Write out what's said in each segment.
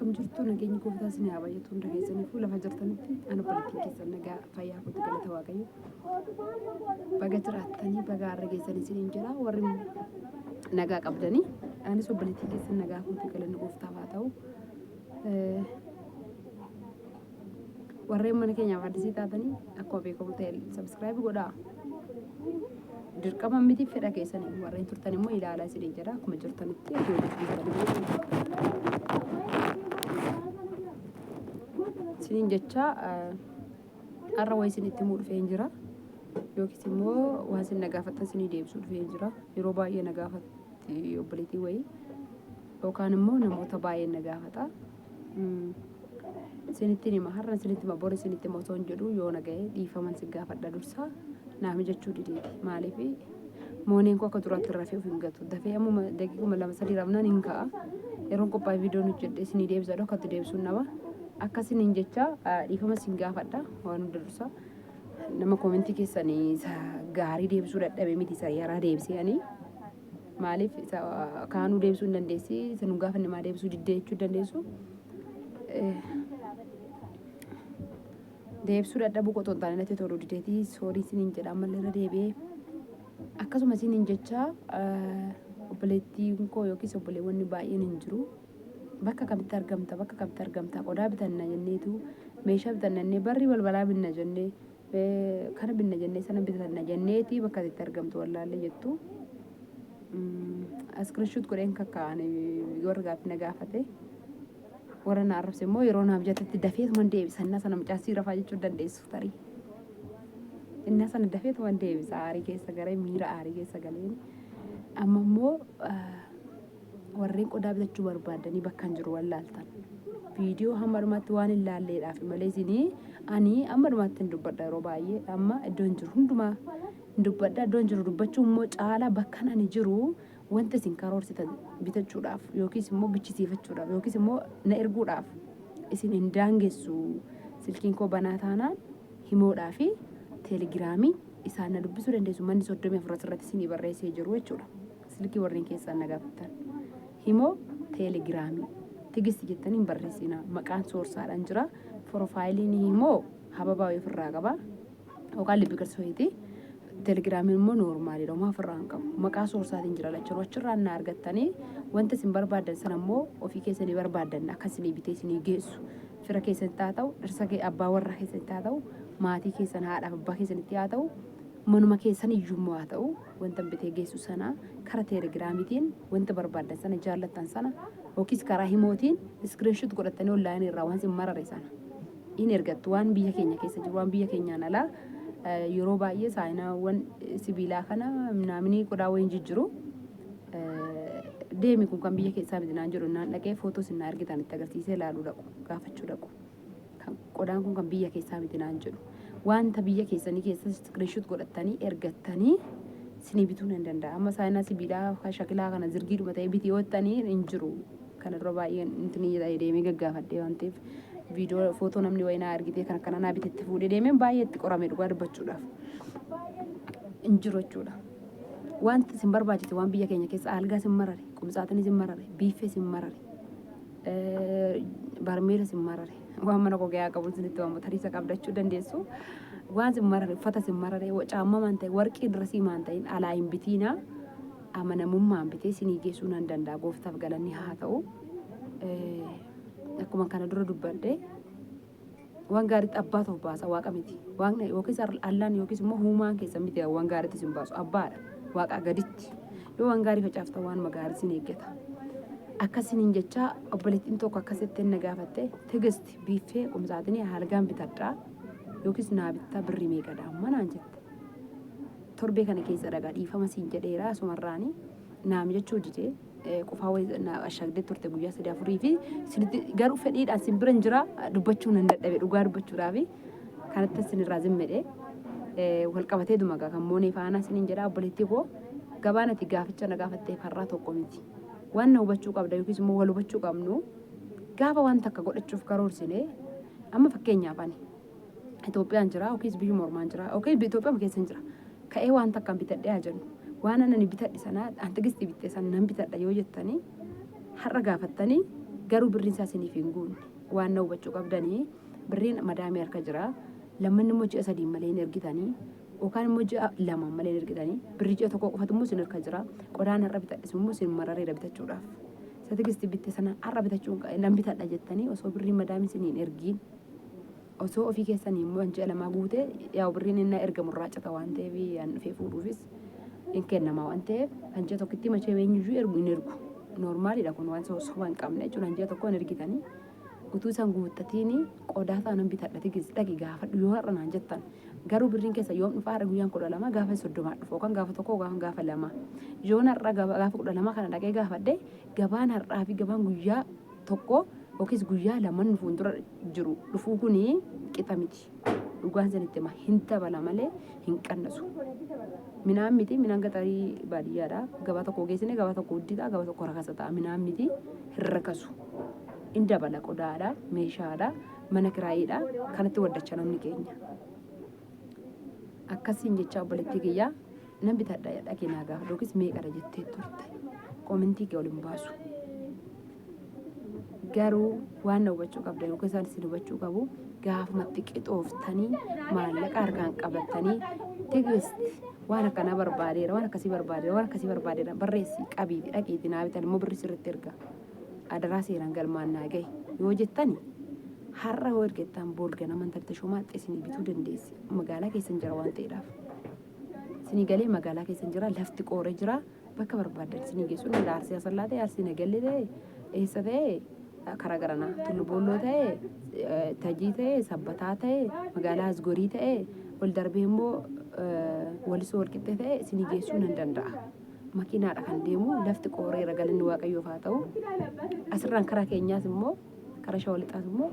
Akkam jirtu nageenyi gooftaa isin haa baay'atu hunda keessaniifuu lafa jirtanitti ani obboleettiin keessan nagaa fayyaa kootti galata waaqayyo. Baga jiraattanii baga har'a geessanii isiniin jira warri nagaa qabdanii anis obboleettiin keessan nagaa kootti galanni gooftaaf haa ta'u. Warreen mana keenyaaf addisii taatanii akkuma beekamu ta'e sabiskiraayib godhaa. Dirqama miti fedha keessanii warreen turtan immoo ilaalaa isiniin jedha akkuma jirtanitti akkuma jirtanitti. Isiniin jecha har'a wayii isin itti himuu dhufeen jira. Yookiis immoo waan isin na gaafattan isinii deebisuu dhufeen jira. Yeroo baay'ee na gaafatti obboleettii wayii yookaan immoo namoota baay'een na gaafata. Isinittiin hima har'a isinitti hima bor isinitti hima osoo hin jedhu yoo na ga'e dhiifaman si gaafadha dursa naa mijachuu dideeti. Maaliif mooneen koo akka duraatti rafee of hin gatu. Dafee ammuma daqiiquma lama sadii rafnaan hin ka'a. Yeroon qophaa'e viidiyoon hojjedhe isinii deebisa akkatti deebisuun nama. Akkasiniin jecha dhiifama isin gaafadha waan hunda dursa. Nama koomentii keessanii isa gaarii deebisuu dadhabe miti isa yaraa deebisee ani. Maaliif isa kaanuu deebisuu hin dandeessi isa nu gaafanne maa deebisuu diddee jechuu dandeessu. Deebisuu dadhabuu qotoon taane natti toluu dideetii soorii isiniin jedha ammallee irra deebi'ee. Akkasuma isiniin jecha obboleettiin koo yookiis obboleewwan baay'een hin jiru. Bakka kamitti argamta bakka kamitti argamta qodaa bitanna jenneetu meeshaa bitanna jennee barrii balbalaa binna jennee kana binna jennee sana bitanna jenneeti bakka itti argamtu wallaallee jettu. Iskirinshuut godheen kakkaa'an warra gaaffii na gaafate. Warra na arrabse immoo yeroo naaf jettetti dafeetuman deebisa. Innaa sana mucaa sii rafaa jechuu dandeessu tarii. Innaa sana dafeetuman deebisa aarii keessa galee miira aarii keessa galeen. Amma immoo warreen qodaa bitachuu barbaaddanii bakka hin jiru wallaaltan. Viidiyoo hamma dhumaatti waan hin laalleedhaaf malee isinii ani amma dhumaatti hin dubbadha yeroo baay'ee amma iddoo hin jiru hundumaa hin dubbadha iddoo hin jiru dubbachuu immoo caalaa bakkan ani jiru wanta isin karoorsitan bitachuudhaaf yookiis immoo bichisiifachuudhaaf yookiis immoo na erguudhaaf isin hin daangessu silkiin koo banaa taanaan himoodhaa fi teelegiraamii isaan na dubbisuu dandeessu manni 34 asirratti isinii barreessee jiru jechuudha. Silkii warreen keessaan na gaafattan. Himoo teelegiraamii. Tigist jettanii hin barreessinaa. Maqaan soorsaadhaan jira. Piroofaayiliin himoo hababaa wayii ofirraa qaba. Yookaan libbi qirsooti. Teelegiraamiin immoo noormaaliidha. Homaa ofirraa hin qabu. Maqaa soorsaatiin jira lachanuu. Achirraan na argattanii wanta isin barbaaddan sana immoo ofii keessanii barbaaddan akka isinii bitee isinii geessu. Fira keessanitti haa ta'u, dhirsa kee abbaa warraa keessanitti haa ta'u, maatii keessan haadhaaf abbaa keessanitti haa ta'u, manuma keessan iyyuu immoo haa ta'u wanta bitee geessu sana kara teelegiraamiitiin wanta barbaaddan sana jaallattan sana yookiis karaa himootiin iskiriinshuut godhattanii onlaayinii irraa waan isin marare sana in ergattu waan biyya keenya keessa jiru waan biyya keenyaan alaa yeroo baay'ee saayinaawwan sibiilaa kana naaminii qodaa wayiin jijjiru deemi kun kan biyya keessaa miti naan jedhu naan dhaqee footoo isin na argitan itti agarsiisee ilaaluu dhaqu gaafachuu dhaqu. Kan qodaan kun kan biyya keessaa miti naan jedhu. Wanta biyya keessanii keessa screenshot godhattanii ergattanii sinii bituu nan danda'a. Amma saayinaa sibiilaa kan shakilaa kana zirgiidhuma ta'ee biti yoo jettanii hin jiru. Kana dura baay'een intinii ta'ee deemee gaggaafadhee waan ta'eef viidiyoo footoo namni wayii naa argitee kan akkana naa bitetti fuudhee deemeen baay'ee itti qorame dhugaa dubbachuudhaaf. Hin jiru jechuudha. Wanti isin barbaachise waan biyya keenya keessa algaa isin marare, qumsaatiin isin marare, biiffee isin marare. Barmeela sin marare waan mana koo gahaa qabu isinitti waamu tariisa qabdachuu dandeessu waan sin marare uffata sin marare caammaa maan ta'e warqii dirasii maan ta'in alaa hin bitiinaa amanamummaan bitee sinii geessuu nan danda'a gooftaaf galanni haa ta'u akkuma kana dura dubbadhe Waan gaariitti abbaatu of baasa waaqa miti. Waaqni yookiis allaan yookiis immoo huumaan keessan miti waan gaariitti isin baasu abbaadha. Waaqaa gaditti. Yoo waan gaarii facaaftan waanuma gaarii isin eeggata. Akkasiniin jechaa obboleettiin tokko akkasitti na gaafatte Tigist biiffee qumsaatinii halgaan bitadhaa yookiis naa bittaa birrii meeqadha amma naan jette. Torbee kana keessa dhagaa dhiifama siin jedheera asumarraanii naa mijachuu didee. Qufaa wayii na ashagdee turte guyyaa sadii afurii fi sinitti garuu fedhiidhaan sin biran jira dubbachuu nan dadhabe dhugaa dubbachuudhaaf kanatti sinirraa zimmedhe wal qabatee duma gaa kan moonee faanaa sinin jedha obboleettii koo gabaan ati gaaficha na gaafattee farraa tokko miti waan na hubachuu qabda yookiis immoo wal hubachuu qabnu gaafa waan takka godhachuuf karoorsine amma fakkeenyaaf ani Itoophiyaan jira yookiis biyyuma ormaan jira yookiis Itoophiyaa keessan jira. Ka'ee waan takkaan bitadhee haa jennu. Waan ani bitadhe sana an tigistii bitte sana nan bitadha yoo jettanii har'a gaafattanii Garuu birriin isaa isiniif hin guunne. Waan na hubachuu qabdanii birriin madaamii harka jira. Lammanni immoo ji'a 3 malee hin ergitanii. Yookaan immoo ji'a 2 malee hin ergitanii. Birrii ji'a tokko qofatu immoo isin harka jira. Qodaan har'a bitadhes immoo isin marareera bitachuudhaaf. Isa Tigisti bitte sana har'a bitachuu nan bitadha jettanii osoo birriin madaamii isin hin ergiin. Osoo ofii keessanii immoo ji'a lamaa guute yaa'u birriin inni ergamu irraa cita waan ta'eef an dhufee fuudhuufis hin kennama waan ta'eef kan ji'a tokkotti machee eenyuyyuu ergu hin ergu. Noormaalidha kun waan soba hin qabne jechuudha. Kan ji'a tokko hin ergitanii utuu isaan guuttatiini qodaa isaa nan bitadha Tigis dhaqi gaafadhu yoo har'a naan jettan garuu birriin keessa yoom dhufa? Har'a guyyaan 12, gaafa 30 dhufa yookaan gaafa tokko yookaan gaafa lama. Yoon har'a gaafa 12 kana dhaqee gaafadhe gabaan har'aa fi gabaan guyyaa tokko yookiis guyyaa laman fuuldura jiru dhufuu kuni qixa miti. Dhugaan sanitti hima, hin dabala malee hin qannasu. Minaan miti, minaan gaxarii baadiyyaadha. Gabaa tokko geessine gabaa tokko huddii ta'a, gabaa tokko rakasa ta'a. Minaan miti, hin rakasu. Hin dabala, qodaadha, meeshaadha, mana kiraayiidha. Kanatti waddachaa namni keenya. Akkasiin jechaa obboleettii kiyyaa nan bitadha dhaqee naa gaafadhu yookiis meeqadha jettee turte. Koomentii kee ol hin baasu. Garuu waan na hubachuu qabdan yookiin isaan isin hubachuu qabu, gaafumatti qixooftanii maallaqa harkaan qabattanii Tigist waan akkanaa barbaadeera, waan akkasii barbaadeera, waan akkasii barbaadeera, barreessi qabiiti dhaqiiti naa bitan immoo birri sirriitti erga adaraa seeraan galmaan naa gahe yoo jettani, har'a yoo ergettan boor ganama intalti Tashoomaa isinii bituu dandeessi. Magaalaa keessan jira waan ta'eedhaaf. Isinii galee, magaalaa keessan jira, lafti qooree jira, bakka barbaaddan isinii geessuu danda'a. Arsii Asallaa ta'e, Arsii Nagallee ta'e, eessa ta'e, karaa garanaa Tullu Boolloo ta'e, Tajii ta'e, Sabbataa ta'e, magaalaa Asgorii ta'e, ol darbee immoo Walisoo Walqixxee ta'e isinii geessuu nan danda'a. Makiinaadha kan deemu, lafti qooreera, galanni Waaqayyoof haa ta'u. Asirraan karaa keenyaas immoo karaa Shawaa Lixaas immoo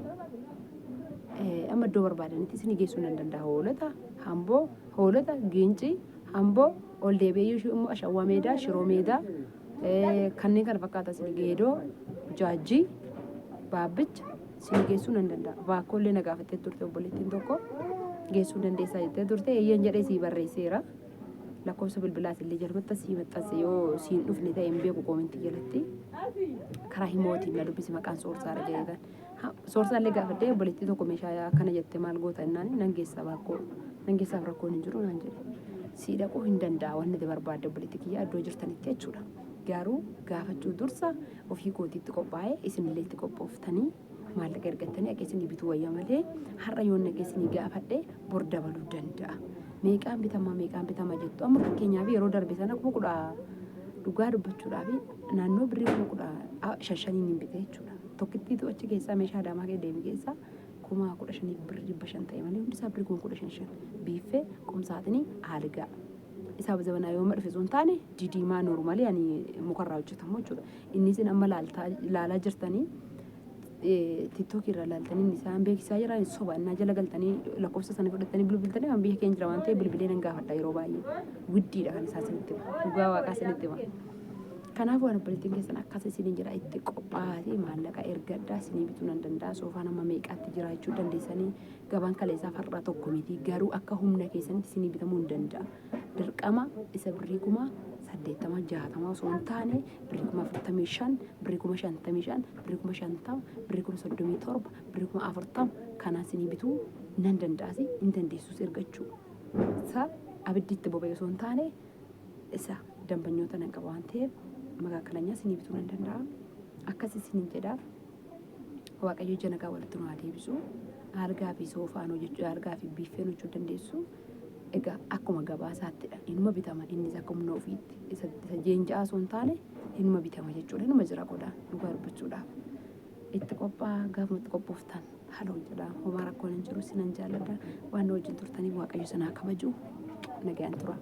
amma iddoo barbaadanitti isinii geessuu nan danda'a. Hoolota, Hamboo, Hoolota, Giincii, Amboo ol deebi'ee iyyuu immoo Ashawwaa Meedaa, Shiroo Meedaa, kanneen kana fakkaatan isin Geedoo, Jaajjii, Baabbicha isin geessuu nan danda'a. Baakkoo illee na gaafattee turte obboleettiin tokko, geessuu dandeessaa jettee turte, eeyyeen jedhee sii barreesseera. Lakkoofsa bilbilaas illee jalumatti sii maxxanse, yoo siin dhufne ta'e hin beeku, koomentii jalatti karaa himootiin na dubbisi, maqaan Soorsaadha jedheetan. Soorsaa illee gaafadhee obboleettii tokko, meeshaa akkana jette maal goota jennaan, nan geessa, baakkoo nan geessaaf, rakkoon hin jiru naan jedhe. Sii dhaquu hin danda'a wanni ati barbaadde obboleettii kiyya iddoo jirtanitti jechuudha. Garuu gaafachuu dursa ofii kootiitti qophaa'ee isinillee itti qophooftanii maallaqa ergattanii akka isinii bituu wayya malee har'a yoon dhaqee isinii gaafadhe bor dabaluu danda'a. Meeqaan bitama, meeqaan bitama jettu, amma fakkeenyaaf yeroo darbe sana 10,000, dhugaa dubbachuudhaaf naannoo birrii 15,000n hin bite jechuudha. Tokkittiitu achi keessaa meeshaa Adaamaa keessa deeme keessaa 15,000f birrii 500 ta'e malee hundi isaa birrii 15,000. Biiffee, qumsaaxinii, aalgaa. Isaa zabanaa yooma dhufe osoo hin taane didiimaa noormaalii ani mukarraa hojjetamu jechuudha. Inni isin amma laalaa jirtanii TikTok irraa laaltanii inni isaan beeksisaa jiran soba innaa jala galtanii lakkoofsa sana fudhattanii bilbiltanii, waan biyya keenya jira waan ta'eef bilbilee nan gaafadha yeroo baay'ee. Widdiidha kan isaa isinitti hima. Dhugaa Waaqaa isinitti hima. Kanaaf waan obboleettiin keessan akkas isiniin jedha, itti qophaa'aatii maallaqa ergadhaa, isinii bituu nan danda'a. Soofaan amma meeqaatti jiraachuu dandeessanii, gabaan kaleessaaf har'a tokko miti, garuu akka humna keessanitti isinii bitamuu hin danda'a. Dirqama isa birrii 80,000 60 osoo hin taane birrii 45,000, birrii 55,000, birrii 50,000, birrii 37,000, birrii 40,000 kanaan isinii bituu nan danda'asi, hin dandeessus ergachuu. Isa abiddi itti boba'e osoo hin taane isa dambanyoota nan qaba waan ta'eef magaakalanya isinii bituu nan danda'a. Akkas isiniin jedha. Waaqayyo ija nagaa walitti nu haa deebisu. Algaa fi soofaan hojjechuu, algaa fi biiffeen hojjechuu dandeessu. Egaa akkuma gabaa isaattidha. Inuma bitama, innis akka humna ofiitti. Isa jeenja'aa osoo hin taane inuma bitama jechuudha. Inuma jira qodaa dhugaa dubbachuudhaaf. Itti qophaa'aa, gaafuma itti qophooftan haala hojjedha. Homaa rakkoon hin jiru, sinan jaalladha. Waan na wajjin turtaniif Waaqayyo isin haa kabaju. Nagaan tura.